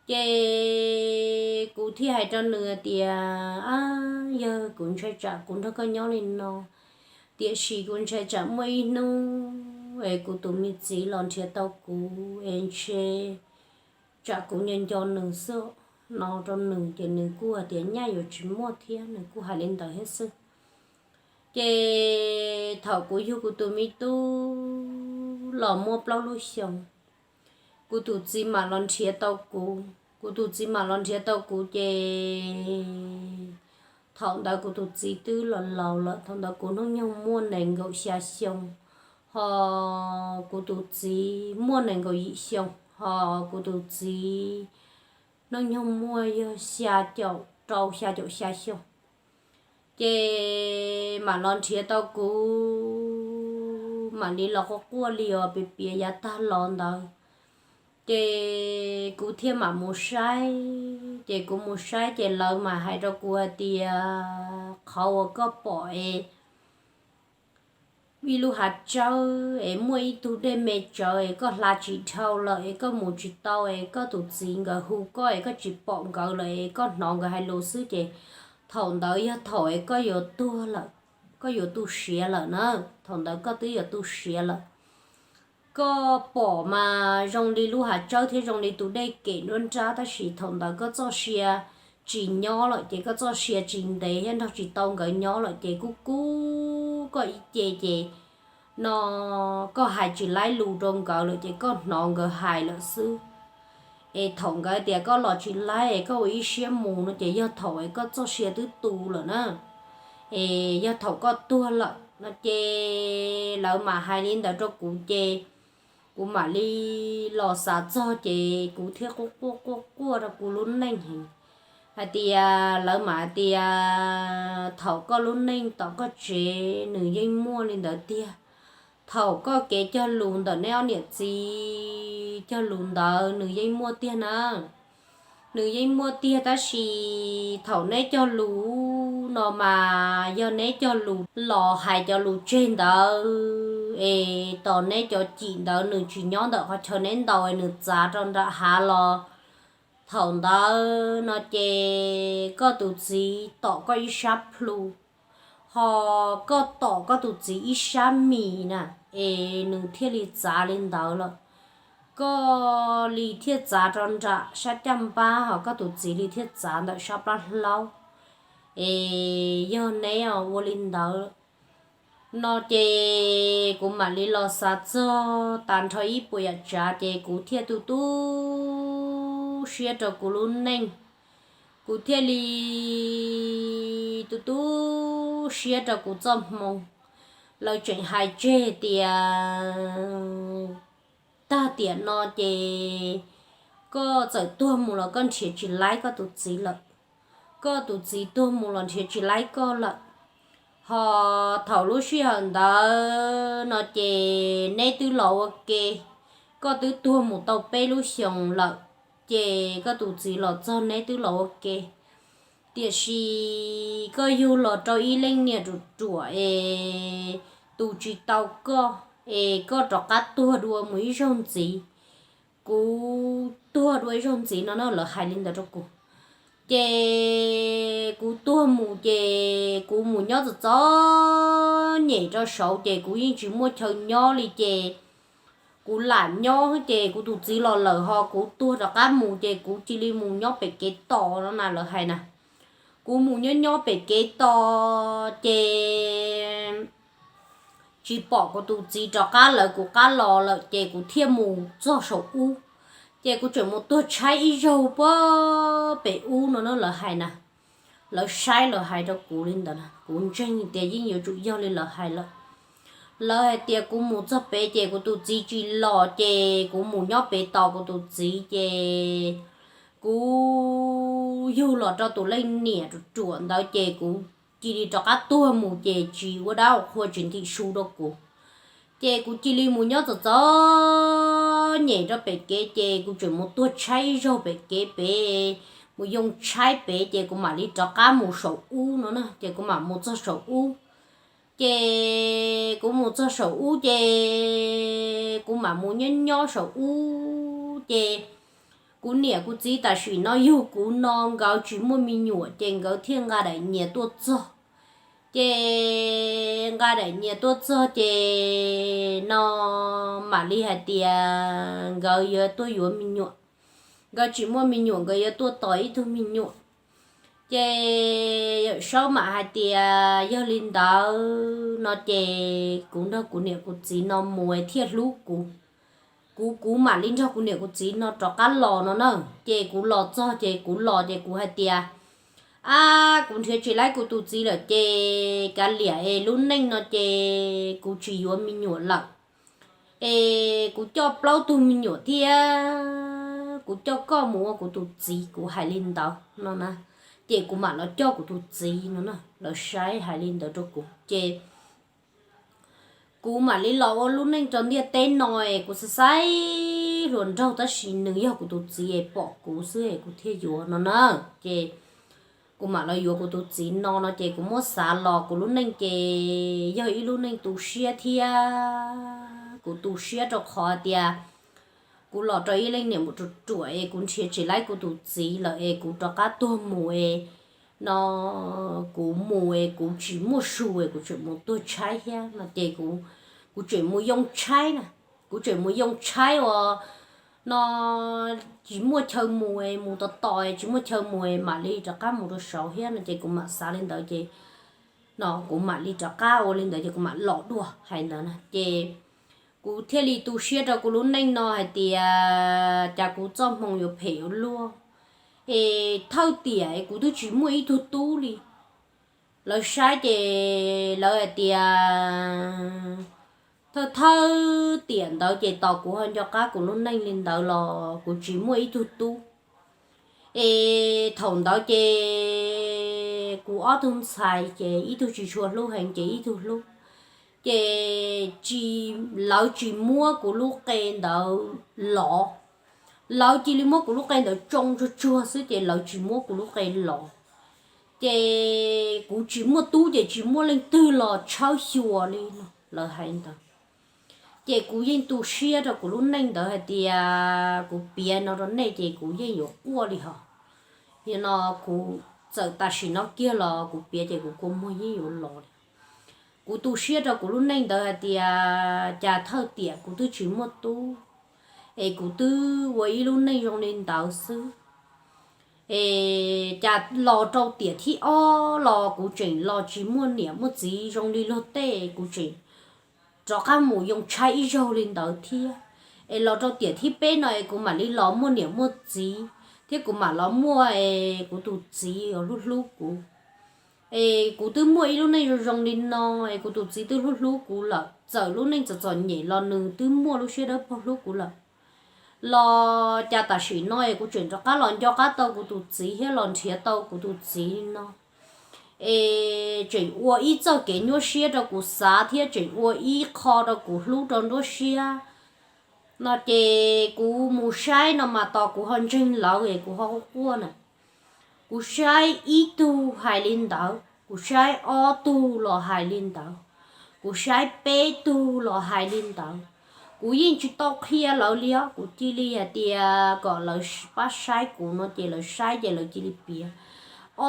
Ces kuv thiaj hais rau nws tias, ab, yawg, kuv ntshai tsam kuv nrog koj nyob li no, tiam sis kuv ntshai tsam muaj ib hnub es kuv tus me txiv los nrhiav tau kuv es ntshe tsam kuv nco nco nws xwb no rau nws. Ces nws kuj hais tias nyaj yuav tsis muaj thiab, nws kuj hais li ntawd thiab xwb. Ces thaum kuv yug kuv tus me tub los muaj plaub lub xyoos, kuv tus txiv mam los nrhiav tau kuv. Kuv tus txiv mam los nrhiav tau kuv ces thaum ntawd kuv tus txiv twb los laus lawm. Thaum ntawd kuv hnub nyoog muaj nees nkaum xya xyoo, ho kuv tus txiv muaj nees nkaum yim xyoo, ho kuv tus txiv hnub nyoog muaj yog xya caum rau xya caum xya xyoo. Ces mam los nrhiav tau kuv, mam li los quaj quaj li os, piav piav yav tag los ntawd. Ces kuv thiaj mam mus saib, ces kuv mus saib ces lawv mam hais rau kuv hais tias qhov uas koj pom es ib lub hav tsawb es muaj ib tug dej me tsawv es koj hla tsis dhau lawm es koj mus tsis tau es koj tus txiv nkawd hu koj es koj tsis pom nkawd lawm es koj hnov nkawd hais lus xwb ces thaum ntawd yog thaum es koj yuav tuag lawm, koj yuav tu siav lawm na, thaum ntawd koj twb yuav tu siav lawm. Koj pom mas zoo li lub hav tsawb thiab zoo li tus dej kem nruab nrab tab sis thaum ntawd koj txoj sia tsis nyob lawm ces koj txoj sia tsis ntev thiab nrog tsis tau nkawd nyob lawm ces kub kub koj ib ce ces no koj hais tsis laib lus rau nkawd lawm ces koj hnov nkawd hais lawm xwb. Es thaum nkawd tias koj los tsis laib es koj ua ib siab mus no ces yog thaum es koj txoj sia twb tu lawm na, es yog thaum koj tuag lawm no ces lawv mam hais li ntawd rau kuv ces kuv mam li los xav txog ces kuv thiaj quaj quaj quaj quaj rau kuv lub neej heev hais tias lawv mam hais tias thaum koj lub neej tom koj tsev nws yeej muaj li ntawd tiag. Thaum koj kev cog lus ntawm neb ob niam txiv cog lus ntawd nws yeej muaj tiag na. Nws yeej muaj tiag tab sis thaum neb cog lus no mas yog neb cog lus los hais cov lus tseg ntawd es tos neb cov cim ntawd nws tsis nyob ntawm qhov chaw neb ntaus es nws txav rau nram hav los, thaum ntawd no ces koj tus txiv tom koj ib sab plhu, ho koj tom koj tus txiv ib sab mis na, es nws thiaj li txav li ntawd lawm. Koj li thiaj txav rau nram sab caj npab ho koj tus txiv li thiaj txav ntawm sab plab hlaub. Es yog neb ua li ntawd no ces kuv mam li los xav txog tas nrho ib puas yam tsav ces kuv thiaj tu tu siab rau kuv lub neej. Kuv thiaj li tu tu siab rau kuv txoj hmoo. Lawv tseem hais tseg tias tag tiam no ces koj txawm tuag mus los koj nrhiav tsis laib koj tus txiv lawm. Koj tus txiv tuag mus los nrhiav tsis laib koj lawm. Ho thaum lub sij hawm ntawd no ces neb twb los ua ke, koj twb tuag mus tau peb lub xyoos lawm, ces koj tus txiv los txog neb twb los ua ke. Tiam sis koj yug los rau ib leej niam ruam ruam es tu tsis tau koj, es koj rov qab tuag dua mus ib zaug ntxiv. Kuv tuag dua ib zaug ntxiv no na, lawv hais li ntawd rau kuv. Ces kuv tuag mus ces kuv mus nyob txom txom nyem rau saud ces kuv yeej tsis muaj chaw nyob li ces kuv lam nyob ces kuv tus txiv los lawm ho kuv tuag rov qab mus ces kuv cia li mus nyob pem kev tos no na, lawv hais na. Kuv mus nyob nyob pem kev tos ces tsis pom kuv tus txiv rov qab lawv kuv qab los lawm ces kuv thiaj mus txog saum ub. Ces kuv tseem mus tuag tshaib ib zaug puag pem ub no na, lawv hais na. Lawv saib lawv hais rau kuv li ntawd na, kuv ntseeg tias yeej yuav tsum yog li lawv hais lawm. Lawv hais tias kuv mus txog pem ces kuv tus txiv tsis los ces kuv mus nyob pem tos kuv tus txiv ces kuv yug los rau tus leej niam ruam ruam ntawd ces kuv cia li rov qab tuag mus ces tsis ua dab ua qhua tsis ntim su rau kuv. Ces kuv cia li mus nyob txom txom nyem rau pem kev ces kuv tseem mus tuag tshaib ib zaug pem kev pem, mus yoo tshaib pem ces kuv mam li rov qab mus saum ub no na, ces kuv mam mus txog saum ub. Ces kuv mus txog saum ub ces kuv mam mus nyob nyob saum ub ces kuv niam kuv txiv tam sim no yug kuv no nkawd tsis muaj me nyuam ces nkawd thiaj nqa daim nyias tuaj txog. Ces nqa daim nyias tuaj txog ces no mam li hais tias nkawd yuav tuaj yuav me nyuam, nkawd tsis muaj me nyuam nkawd yuav tuaj tos ib tug me nyuam. Ces Yawm Saub mam hais tias yog li ntawd no ces kuv nrog kuv niam kuv txiv no mus thiaj hlub kuv. Kuv, kuv mam li nrog kuv niam kuv txiv no rov qab los no na. Ces kuv los txog ces kuv los ces kuv hais tias, ab, kuv nrhiav tsis laib kuv tus txiv lawm ces kav liam es lub neej no ces kuv tsis yuav me nyuam lawm. Es kuv coj plaub tug me nyuam thiab kuv coj koj mus ua kuv tus txiv, kuv hais li ntawd no na. Ces kuv mam los coj kuv tus txiv no na, lawv saib hais li ntawd rau kuv ces kuv mam li los ua lub neej rau ntiaj teb no es kuv xav xaib hluas nraug tab sis nws yog kuv tus txiv es pom kuv xwb es kuv thiaj yuav no na. Ces kuv mam los yuav kuv tus txiv no no ces kuv muab xav los kuv lub neej ces yog ib lub neej tu siab thiab kuv tu siab rau qhov tias kuv los rau ib leej niam mus ruam ruam es kuv nrhiav tsis laib kuv tus txiv lawm es kuv rov qab tuag mus es no kuv mus es kuv tsis muaj su es kuv tseem mus tuag tshaib thiab no ces kuv, kuv tseem mus yoo tshaib na, kuv tseem mus yoo tshaib uas no tsis muaj chaw mus es mus tos tos es tsis muaj chaw mus es mam li rov qab mus rau saud thiab no ces kuv mam xav li ntawd ces no kuv mam li rov qab ua li ntawd ces kuv mam los dua hais ntawd na ces kuv thiaj li tu siab rau kuv lub neej no hais tias cas kuv txoj hmoo yuav phem yuav luaj es thawj tiam es kuv twb tsis muaj ib tug tub li. Lawv saib ces lawv hais tias thawj thawj tiam ntawd ces tos kuv ho nco qab kuv lub neej li ntawd los kuv tsis muaj ib tug tub. Es thaum ntawd ces kuv ob tug ntxhais ces ib tug tsis tshua hlub heev ces ib tug hlub. Ces tsis, lawv tsis muab kuv lub qe ntawd lov. Lawv cia li muab kuv lub qe ntawd tsoo tsuag tsuag xwb ces lawv tsis muab kuv lub qe lov. Ces kuv tsis muaj tub ces tsis muaj leej twg los tshawb xyuas li no, lawv hais ntawd. Ces kuv yeej tu siab rau kuv lub neej ntawd hais tias kuv piav no rau nej ces kuv yeej yuav quaj li hos. Yog no kuv txawm tam sim no kiag los kuv piav ces kuv kua muag yeej yuav los li. Kuv tu siab rau kuv lub neej ntawd hais tias cas thawj tiam kuv twb tsis muaj tub, es kuv twb ua ib lub neej zoo li ntawd xwb. Es cas los rau tiam thib ob los kuv tseem los tsis muaj niam muaj txiv zoo li luag tej, kuv tseem rov qab mus yoo tshaib ib zaug li ntawd thiab. Es los rau tiam thib peb no es kuv mam li los muaj niam muaj txiv thiab kuv mam los muaj es kuv tus txiv uas hlub hlub kuv. Es kuv twb muaj ib lub neej zoo zoo li no, es kuv tus txiv twb hlub hlub kuv lawm, txawm lub neej txom txom nyem los nws twb muaj lub siab dawb paug hlub kuv lawm. Los cas tam sim no es kuv tseem rov qab los nco qab tau kuv tus txiv thiab los nrhiav tau kuv tus txiv li no. Es tseem ua ib txoj kev nyuaj siab rau kuv xav thiab tseem ua ib qho rau kuv hlub rau nruab siab. No ces kuv mus saib no mas tos kuv ho ntseeg lawv es kuv ho quaj na. Kuv saib ib tug hais li ntawd, kuv saib ob tug los hais li ntawd, kuv saib peb tug los hais li ntawd. Kuv yeej tsis tau qhia lawv li os, kuv cia li hais tias kom lawv pab saib kuv no ces lawv saib ces lawv cia li piav.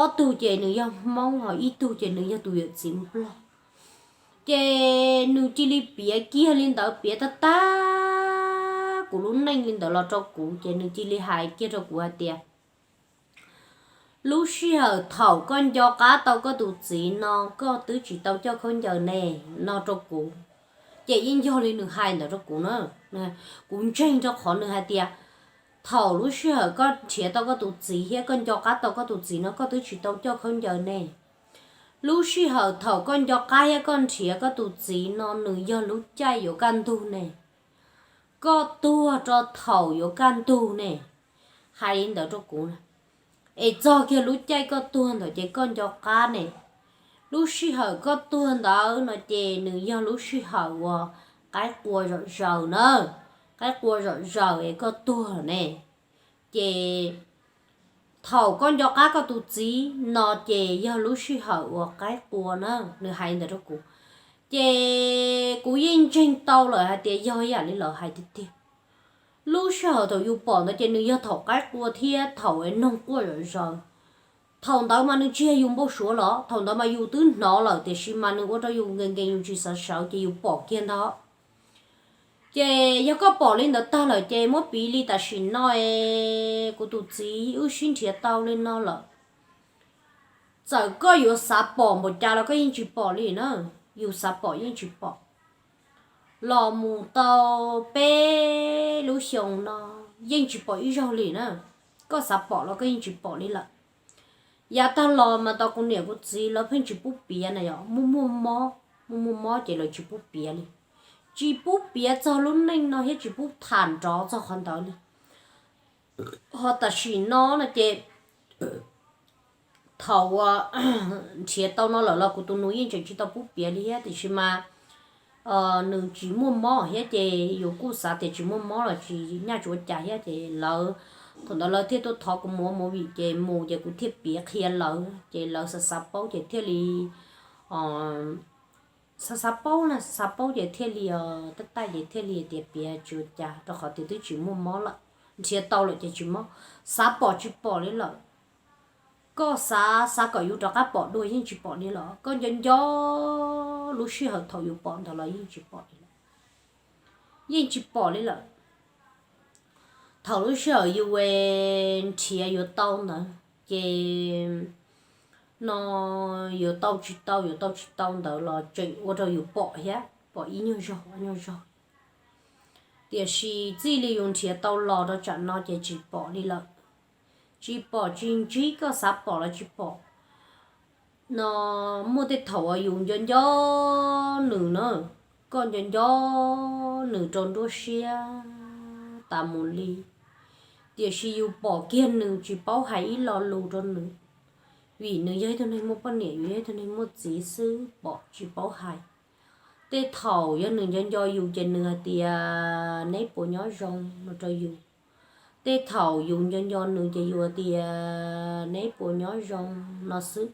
Ob tug ces nws yog Hmoob, ho ib tug ces nws yog tus yawm txiv Nplog. Ces nws cia li piav kiag li ntawd, piav tag tag kuv lub neej li ntawd los rau kuv, ces nws cia li hais kiag rau kuv hais tias, lub sij hawm thaum koj nco qab tau koj tus txiv no koj twb tsis tau coj khaub ncaws ne, no rau kuv. Ces yeej yog li nws hais ntawd rau kuv na. Kuv ntseeg rau qhov nws hais tias, thaum lub sij hawm koj nrhiav tau koj tus txiv thiab koj nco qab tau koj tus txiv no koj twb tsis tau coj khaub ncaws ne. Lub sij hawm thaum koj nco qab thiab koj nrhiav koj tus txiv no nws yog lub caij yuav kaj ntug ne. Koj tuag rau thaum yuav kaj ntug ne. Hais li ntawd rau kuv na. Es txog kiag lub caij koj tuag ntawd ces koj nco qab ne. Lub sij hawm koj tuag ntawd no ces nws yog lub sij hawm uas qaib qua zom zaws na. Qaib qua zom zaws es koj tuag ne. Ces thaum koj nco qab koj tus txiv no ces yog lub sij hawm uas qaib qua na, nws hais ntawd rau kuv. Ces kuv yeej ntseeg tau lawm hais tias yog yam li lawv hais tiag tiag. Lub sij hawm thaum yus pom ntawd ces nws yog thaum qaib qua thiab thaum es noog quaj zom zaws. Thaum ntawd mas nws tsis yog yus npau suav los, thaum ntawd mas yus twb hnov lawm tiam sis mas nws ua rau yus nkees nkees yus tsis xav sawv ces yus pom kiag ntag. Ces yog koj pom li ntawd tag lawm ces muab piv li tam sim no es kuv tus txiv wb sib nrhiav tau li no lawm. Txawm koj yuav xav pom npaum cas los koj yeej tsis pom li na, yus xav pom yeej tsis pom. Los mus tau peb lub xyoo no yeej tsis pom ib zaug li na, koj xav pom los koj yeej tsis pom li lawm. Yav tag los mas tau kuv niam kuv txiv lawv pheej tsis pub piav na yom, muaj muaj mob, muaj muaj mob ces lawv tsis pub piav li. Tsis pub piav txog lub neej no thiab tsis pub tham nrov txog qhov ntawd li. Ho tam sim no no ces thaum uas nrhiav tau no lawm los kuv tus nus yeej tseem tsis tau pub piav li thiab, tiam sis mas nws tsis muaj mob thiab ces yus kuj xav tias tsis muaj mob los tsis nyaj tsuav cas thiab ces lawv Thaum ntawd lawv thiaj tuaj thov kuv mus ua movie ces mus ces kuv thiaj piav qhia lawv ces lawv xav xav paub ces thiaj li, xav xav paub na, xav xav paub ces thiaj li, tab tab ces thiaj li tias piav tsis ua cas rau qhov tias twb tsis muaj mob lawm, nrhiav tau lawm ces tsis mob, xav pom tsis pom li lawm. Koj xav xav kom yus rov qab pom dua yeej tsis pom li lawm, koj nco nco lub sij hawm thaum yus pom ntawd los yeej tsis pom li lawm, yeej tsis pom li lawm. Thaum lub sij hawm yus nrhiav yuav tau ntawd ces no yuav tau tsis tau, yuav tau tsis tau ntawd los tseem ua rau yus pom thiab, pom ib nyuag zaug ob nyuag zaug. Tiam sis txij li yus nrhiav tau los rau tsam no ces tsis pom li lawm. Tsis pom tsis ntsib, koj xav pom los tsis pom. No muaj tej thaum uas yus nco nco nws na, koj nco nco nws rau nruab siab tas mus li, tiam sis yus pom kiag nws tsis paub hais ib lo lus rau nws, vim nws yog ib tug neeg muaj poj niam, yus yog ib tug neeg muaj txiv xwb, pom tsis paub hais. Tej thaum yog nws nco nco yus ces nws hais tias neb puas nyob zoo no rau yus. Tej thaum yus nco nco nws ces yus hais tias neb puas nyob zoo no xwb.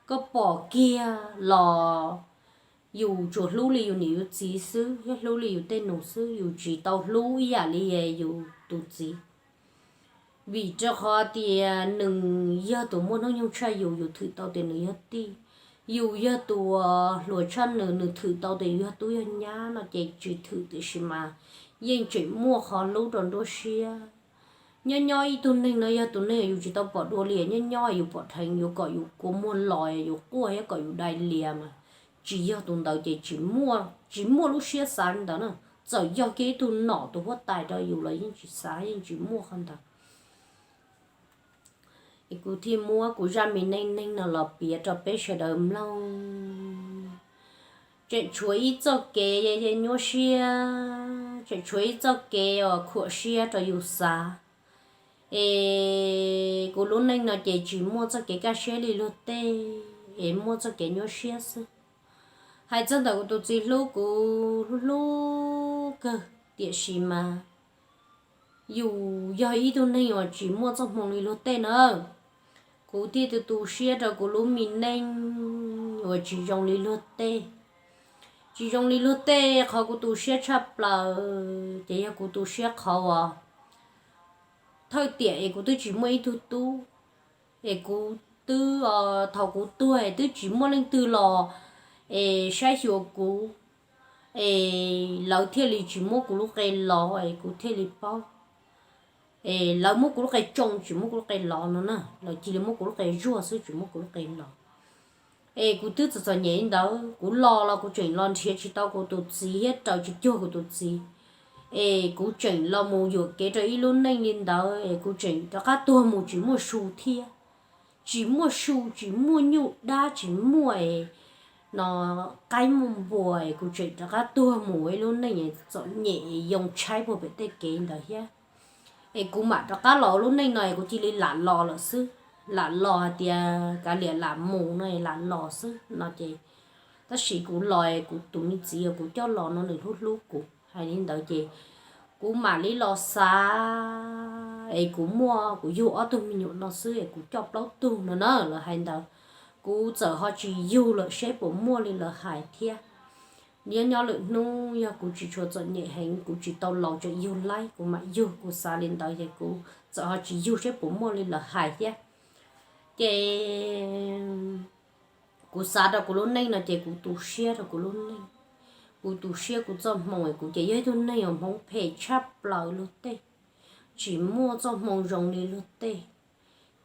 Koj pom kiag los yus tsuas hlub li yus niam yus txiv xwb thiab hlub li yus tej nus xwb, yus tsis tau hlub ib yam li yus tus txiv. Vim rau qhov tias nws yog tus muaj hnub nyoog tshaj yus, yus thwm tau tias nws yog tij. Yus yog tus hluas tshaj nws, nws thwm tau tias yus yog tub yog nyab no ces tsis thwm, tiam sis mas yeej tseem muaj qhov hlub rau nruab siab. Nyob nyob ib tug neeg no yog tus neeg yus tsis tau pom dua li, nyob nyob yus pom dheev, yus kom yus kua muag los, yus quaj thiab kom yus dai lias mas tsis yog tus ntawd ces tsis muaj, tsis muaj lub siab xav li ntawd na. Txawm yog kiag ib tug nom tus huab tais rau yus los yeej tsis xav, yeej tsis muaj qhov ntawd. Es kuv thiaj muab kuv zaj me neej neeg no los piav rau peb sawv daws mloog. Tseem tshuav ib txoj kev nyuaj siab, tseem tshuav ib txoj kev uas khuam siab rau yus xav. Es kuv lub neej no ces tsis muaj txoj kev kaj siab li luag tej, es muaj txoj kev nyuaj siab xwb. Hais txog ntawm kuv tus txiv hlub kuv hlub hlub kawg, tiam sis mas yus yog ib tug neeg uas tsis muaj txoj hmoo li luag tej na. Kuv thiaj tu tu siab rau kuv lub me neej uas tsis zoo li luag tej. Tsis zoo li luag tej, qhov kuv tu siab tshaj plaws ces yog kuv tu siab qhov uas thawj tiam es kuv twb tsis muaj ib tug tub, es kuv twb, thaum kuv tuag es twb tsis muaj leej twg los es saib xyuas kuv, es lawv thiaj li tsis muab kuv lub qe los es kuv thiaj li paub. Es lawv muab kuv lub qe tsoo tsis muab kuv lub qe los no na, lawv cia li muab kuv lub qe zuag xwb tsis muab kuv lub qe los. Es kuv twb txom txom nyem li ntawd, kuv los los kuv tseem los nrhiav tsis tau kuv tus txiv thiab raws tsis cuag kuv tus txiv. Es kuv tseem los mus yuam kev rau ib lub neej li ntawd es kuv tseem rov qab tuag mus tsis muaj su thiab. Tsis muaj su, tsis muaj nyuj dab, tsis muaj no qaib muaj npua es kuv tseem rov qab tuag mus ua ib lub neej txom nyem yoo tshaib puag pem tej kev ntawd thiab. Es kuv mam rov qab los ua lub neej no es kuv cia li lam los lawm xwb. Lam los hais tias kav liam lam mus no es lam los xwb no ces, tab sis kuv los es kuv tus me txiv uas kuv coj los no nws hlub hlub kuv. Hais li ntawd ces kuv mam li los xav es kuv muaj kuv yug ob tug me nyuam no xwb es kuv coj plaub tug no na, lawv hais ntawd. Kuv txawm ho tsis yug lawm seb puas muaj li lawv hais thiab. Nyob nyob lwm hnub yog kuv tsis tshua txom nyem heev, kuv tsis tau laus tseem yug laib, kuv mam yug, kuv xav li ntawd ces kuv txawm ho tsis yug seb puas muaj li lawv hais thiab. Ces kuv xav rau kuv lub neej no ces kuv tu siab rau kuv lub neej. Kuv tu siab kuv txoj hmoo es kuv ces yog ib tug neeg uas hmoov phem tshaj plaws luag tej, tsis muaj txoj hmoo zoo li luag tej.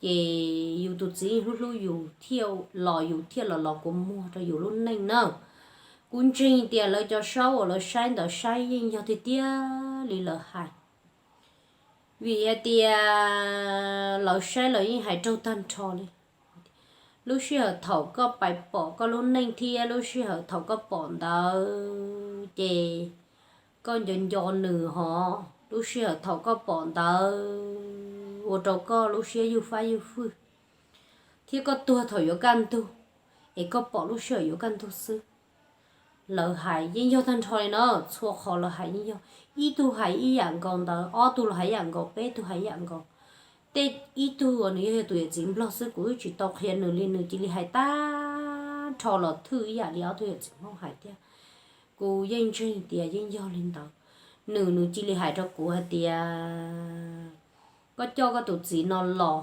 Ces yus tus txiv hlub hlub yus thiaj los, yus thiaj los los kua muag rau yus lub neej na. Kuv ntseeg tias lawv cov saub uas lawv saib ntawd saib yeej yog tiag tiag li lawv hais. Vim hais tias lawv saib lawv yeej hais raug tag nrho li. Lub sij hawm thaum koj pais pom koj lub neej thiab lub sij hawm thaum koj pom ntawd ces koj nco nco nws hos. Lub sij hawm thaum koj pom ntawd ua rau koj lub siab yug fab yug fwj, thiab koj tuag thaum yuav kaj ntug, es koj pom lub sij hawm yuav kaj ntug xwb. Lawv hais yeej yog tag nrho li no, txhua qhov lawv hais yeej yog. Ib tug hais ib yam nkaus ntawd, ob tug los hais ib yam nkaus, peb tug hais ib yam nkaus. tej ib tug uas nws yog tus yawm txiv nplog xwb, kuv twb tsis tau qhia nws li, nws cia li hais tag nrho los thwj ib yam li ob tug yawm txiv hmoob hais thiab. Kuv yeej ntseeg tias yeej yog li ntawd. Nws, nws cia li hais rau kuv hais tias, koj coj koj tus txiv no los,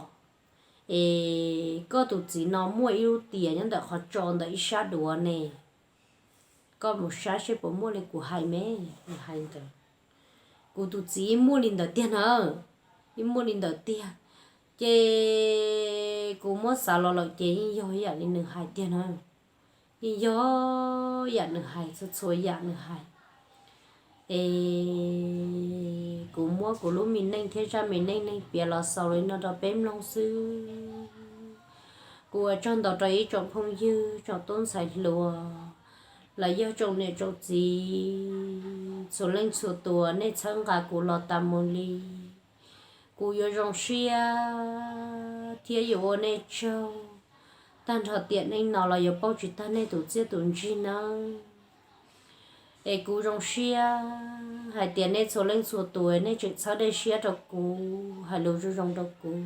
es koj tus txiv no muaj ib lub tias nyob ntawm qhov tso ntawm ib sab duav ne, koj mus saib seb puas muaj li kuv hais me. Nws hais ntawd. Kuv tus txiv muaj li ntawd tiag na, yeej muaj li ntawd tiag. Ces kuv muab xav los lawm ces yeej yog ib yam li nws hais tiag na, yeej yog yam nws hais, txhua txhua yam nws hais. Es kuv muab kuv lub me neej thiab zaj me neej neeg piav los xaus li no rau peb mloog xwb. Kuv ua tsaug ntau rau ib tsoom phooj ywg, tsoom tub ntxhais hluas, los yog tsoom niam tsoom txiv txhua leej txhua tus nej txhawb nqa kuv los tas mus li. Kuv yuav zoo siab thiab yuav ua nej tsaug tag nrho tiam neej no los yuav pauj tsis tag nej tus txiaj tus ntsig nawb. Es kuv zoo siab hais tias nej txhua leej txhua tus nej tseem txhawb dej siab rau kuv, hais lus zoo zoo rau kuv.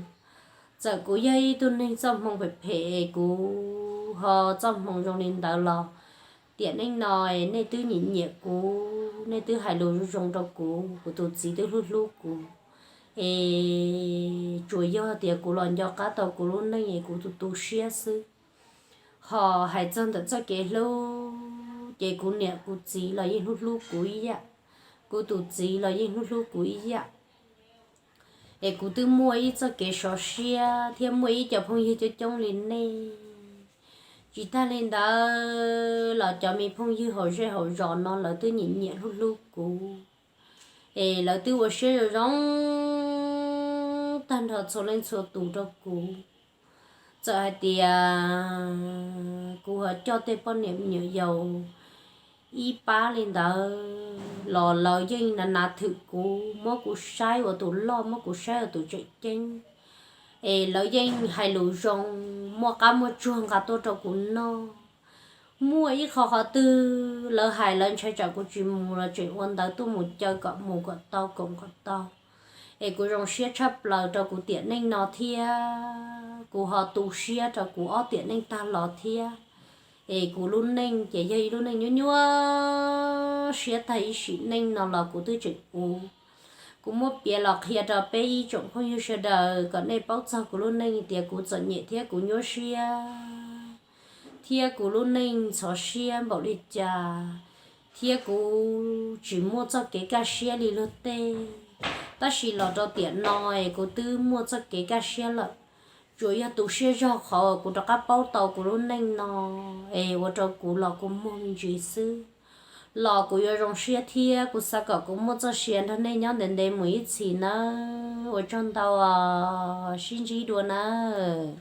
Txawm kuv yog ib tug neeg txoj hmoo phem phem es kuv ho txoj hmoo zoo li ntawd los tiam neej no es nej twb nyiam nyiam kuv, nej twb hais lus zoo zoo rau kuv, kuv tus txiv twb hlub hlub kuv. Es tsuas yog tias kuv los nco qab tau kuv lub neej es kuv tu tu siab xwb. Ho hais txog ntawm txoj kev hlub ces kuv niam kuv txiv los yeej hlub hlub kuv ib yam, kuv tus txiv los yeej hlub hlub kuv ib yam. Es kuv twb muaj ib txoj kev sov siab thiab muaj ib co phooj ywg coob coob li nej. Tsis tag li ntawd los cov me phooj ywg hauv zej hauv zos no lawv twb nyiam nyiam hlub hlub kuv, es lawv twb ua siab zoo zoo tag nrho txhua leej txhua tus rau kuv. Txawm hais tias kuv ho coj tej poj niam me nyuam yaus ib pab li ntawd los lawv yeej na nav thwm kuv, muab kuv saib ua tus loj, muab kuv saib ua tus tseem ceeb. Es lawv yeej hais lus zoo, muaj qab muaj tsuag nqa tuaj rau kuv noj. Muaj ib qho qhov twg lawv hais lawv ntshai tsam kuv tsis mus los tseem ua ntawv tuaj mus caw kom mus kom tau, koom kom tau. Es kuv zoo siab tshaj plaws rau kuv tiam neej no thiab kuv ho tu siab rau kuv ob tiam neej tag los thiab. Es kuv lub neej ces yog ib lub neej nyuaj nyuaj siab tag ib sim neej no los kuv twb tseem ua. Kuv muab piav los qhia rau peb ib tsoom phooj ywg sawv daws kom nej paub txog kuv lub neej tias kuv txom nyem thiab kuv nyuaj siab thiab kuv lub neej ntxhov siab npaum li cas, thiab kuv tsis muaj txoj kev kaj siab li luag tej. Tab sis los rau tiam no es kuv twb muaj txoj kev kaj siab lawm. Tsuas yog tu siab zog qhov uas kuv rov qab paub tau kuv lub neej no es ua rau kuv los kua muag me ntsis xwb. Los kuv yuav zoo siab thiab kuv xav kom kuv muaj txoj sia nrog nej nyob ntev ntev mus ib txhis nawb. Ua tsaug ntau, sib ntsib dua nawb.